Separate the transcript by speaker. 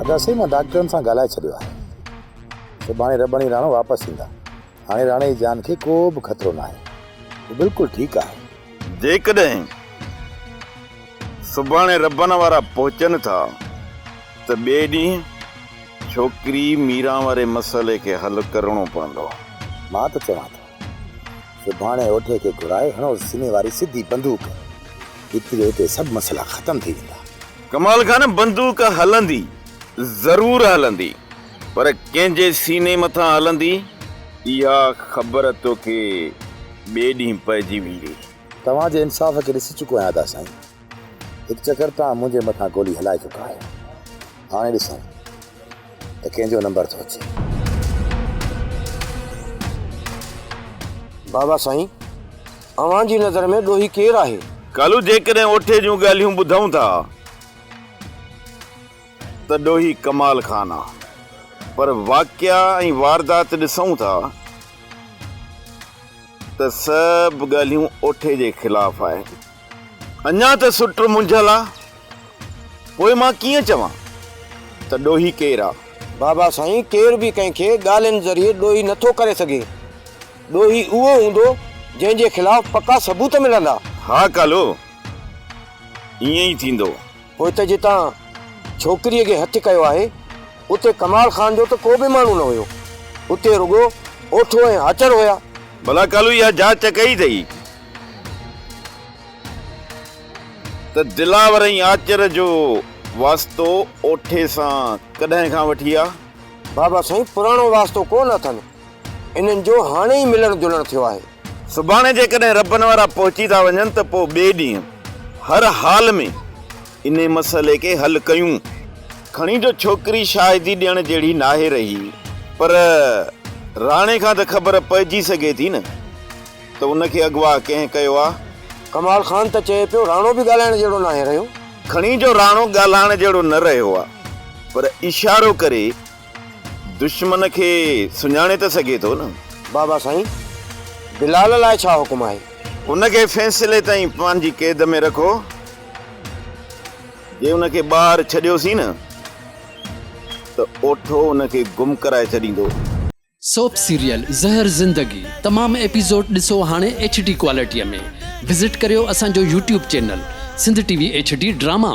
Speaker 1: ادا سائين مان ڊاڪٽرن سان ڳالهائي ڇڏيو آهي. سڀاڻي ربڻي راڻو واپس ايندا. هاڻي راڻي جي جان کي ڪو به خطرو ناهي. هو بلڪل ٺيڪ آهي.
Speaker 2: جيڪڏهن سڀاڻي ربن وارا پهچن ٿا ته ٻئي ڏينهن ڇوڪري ميران واري مسئلي کي حل ڪرڻو پوندو.
Speaker 1: مان ته چوان ٿو سڀاڻي اوٺي کي گهرائي هڻوس سيني واري سڌي بندوق. هتي جو هتي سڀ مسئلا ختم ٿي ويندا.
Speaker 2: ڪمال خان، بندوق هلندي، ضرور هلندي، پر ڪنهن جي سيني مٿان هلندي، اها خبر توکي ٻئي ڏينهن پئجي ويندي.
Speaker 1: توهان جي انصاف کي ڏسي چڪو آهيان ادا سائين. هڪ چڪر توهان منهنجي مٿان گولي هلائي چڪا آهيو. هاڻي ڏسون ته ڪنهن جو نمبر ٿو اچي.
Speaker 3: بابا سائين، اوهان جي نظر ۾ ڏوهي ڪير آهي؟
Speaker 2: ڪالو، جيڪڏهن اوٺي جون ڳالهيون ٻڌون ٿا ته ڏوهي ڪمال خان آ، پر واقعا ۽ واردات ڏسون ٿا ته سڀ ڳالهيون اوٺي جي خلاف آهن. اڃا ته سٽ منجهيل آ، پوء مان ڪيئن چوان ته ڏوهي ڪير آ؟
Speaker 3: بابا سائين، ڪير به ڪنهن کي ڳالهين ذريعي ڏوهي نه ٿو ڪري سگهي. ڏوهي اهو هوندو جنهن جي خلاف پڪا ثبوت ملندا.
Speaker 2: ها ڪالو، ائين ئي ٿيندو.
Speaker 3: پوء ته جتان ڇوڪريء کي هٿ ڪيو آهي، اتي ڪمال خان جو ته ڪو به ماڻهو نه هيو. اتي رڳو اوٺو ۽ آچر هيا.
Speaker 2: ڀلا ڪالو اها جاچ ڪئي اٿئي ته دلاور ۽ آچر جو واسطو اوٺي سان ڪڏهن کان وٺي آ؟
Speaker 3: بابا سائين پراڻو واسطو ڪو نه اٿن. انهن جو هاڻي ئي ملڻ جلڻ ٿيو آهي.
Speaker 2: سڀاڻي جيڪڏهن ربن وارا پهچي ٿا وڃن ته پوء ٻئي ڏينهن هر حال ۾ انهي مسئلي کي حل ڪيون. کڻي جو ڇوڪري شاهدي ڏيڻ جهڙي ناهي رهي پر راڻي کان ته خبر پئجي سگهي ٿي نه ته ان کي اغوا ڪنهن ڪيو آ.
Speaker 3: ڪمال خان ته چئي پيو راڻو به ڳالهائڻ جهڙو ناهي رهيو.
Speaker 2: کڻي جو راڻو ڳالهائڻ جهڙو نه رهيو آ پر اشارو ڪري دشمن کي سڃاڻي ته سگهي ٿو نه.
Speaker 3: بابا سائين، بلال لاء ڇا حڪم آهي؟
Speaker 2: ان کي فيصلي تائين پنهنجي قيد ۾ رکو. جي ان کي ٻاهر ڇڏيوسين نه ته اوٺو ان کي گم ڪرائي ڇڏيندو.
Speaker 4: سوپ سيريل زهر زندگي تمام ايپيسوڊ ڏسو هاڻي ايڇ ڊي ڪوالٽي ۾ وزٽ ڪريو اسان جو YouTube channel Sindh T V H D drama.